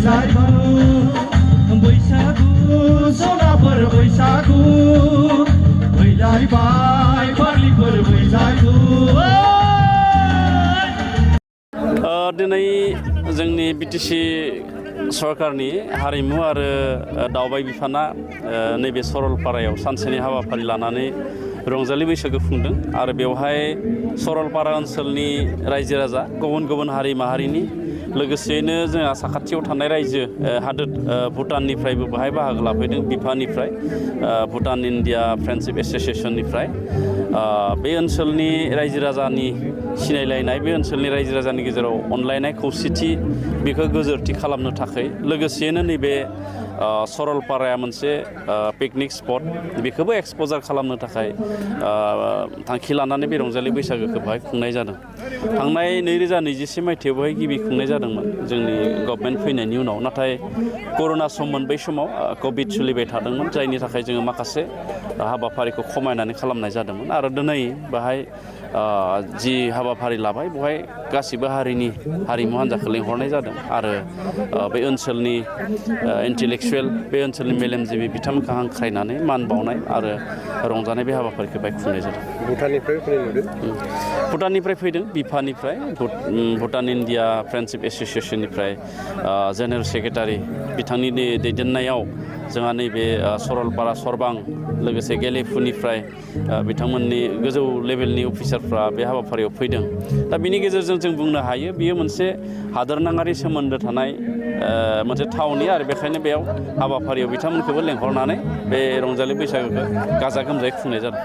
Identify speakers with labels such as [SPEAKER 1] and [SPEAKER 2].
[SPEAKER 1] बैसागु बैसागु सनाफोर बैसागु फैलायबाय बारलिफोर बैसागु
[SPEAKER 2] दिनै जोंनि बिटिसि सरकारनि हारिमु आरो दावबाय बिफाना नैबे सरलपारायाव सानसेनि हाबाफारि लानानै रंजालि बैसागो खुंदों आरो बेवहाय सरलपारा ओनसोलनि रायजो राजा गुबुन गुबुन हारि माहारिनि लोगोसेयैनो जोंहा साखाथियाव थानाय रायजो हादोर भुटाननिफ्रायबो बाहाय बाहागो लाफैदों बिफानिफ्राय भुटान इन्डिया फ्रेन्डशिप एस'सियेसननिफ्राय बे ओनसोलनि रायजो राजानि सिनायलायनाय बे ओनसोलनि रायजो राजानि गेजेराव अनलायनाय खौसेथि बेखौ गोजोरथि खालामनो थाखाय लोगोसेयैनो नैबे सरलपाराया मोनसे पिकनिक स्पट बेखौबो एक्सप'जार खालामनो थाखाय थांखि लानानै बे रंजालि बैसागोखौ बेवहाय खुंनाय जादों। थांनाय 2021 मायथाइयाव बेवहाय गिबि खुंनाय जादोंमोन जोंनि गभर्नमेन्ट फैनायनि उनाव नाथाय कर'ना सममोन बै समाव कभिड सोलिबाय थादोंमोन जायनि थाखाय जोङो माखासे हाबाफारिखौ खमायनानै खालामनाय जादोंमोन आरो दिनै बेवहाय जि हाबाफारि लाबाय बेवहाय गासिबो हारिनि हारिमु हान्जाखौ लिंहरनाय जादों आरो बे ओनसोलनि इन्टेलेक्सुवेल बे ओनसोलनि मेलेमजिबि बिथांमोनखौ हांख्रायनानै मान बावनाय आरो रंजानाय बे हाबाफारिखौ बेवहाय खुंनाय जादों। भुटाननिफ्राय फैदों बिफानिफ्राय भुटान इन्डिया फ्रेन्डशिप एस'सियेसननिफ्राय जेनेरेल सेक्रेटारि बिथांनि दैदेननायाव जोंहा नैबे सरलपारा सरबां लोगोसे गेलेफुनिफ्राय बिथांमोननि गोजौ लेभेलनि अफिसारफ्रा बे हाबाफारियाव फैदों। दा बिनि गेजेरजों जों बुंनो हायो बियो मोनसे हादोरनाङारि सोमोन्दो थानाय मोनसे थावनि आरो बेखायनो बेयाव हाबाफारियाव बिथांमोनखौबो लेंहरनानै बे रंजालि बैसागोखौ गाजा गोमजायै खुंनाय जादों।